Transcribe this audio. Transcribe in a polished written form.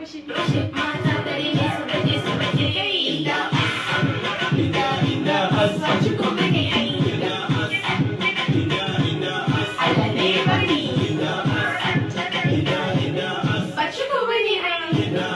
Fashe mata dare ne su baje su baje kai. Ina ina as. Ba ci ko bane ai. Ina as. Ina ina as. Allah ne ya bani. Ina as. Ina ina as. Ba ci ko bane ai. Ina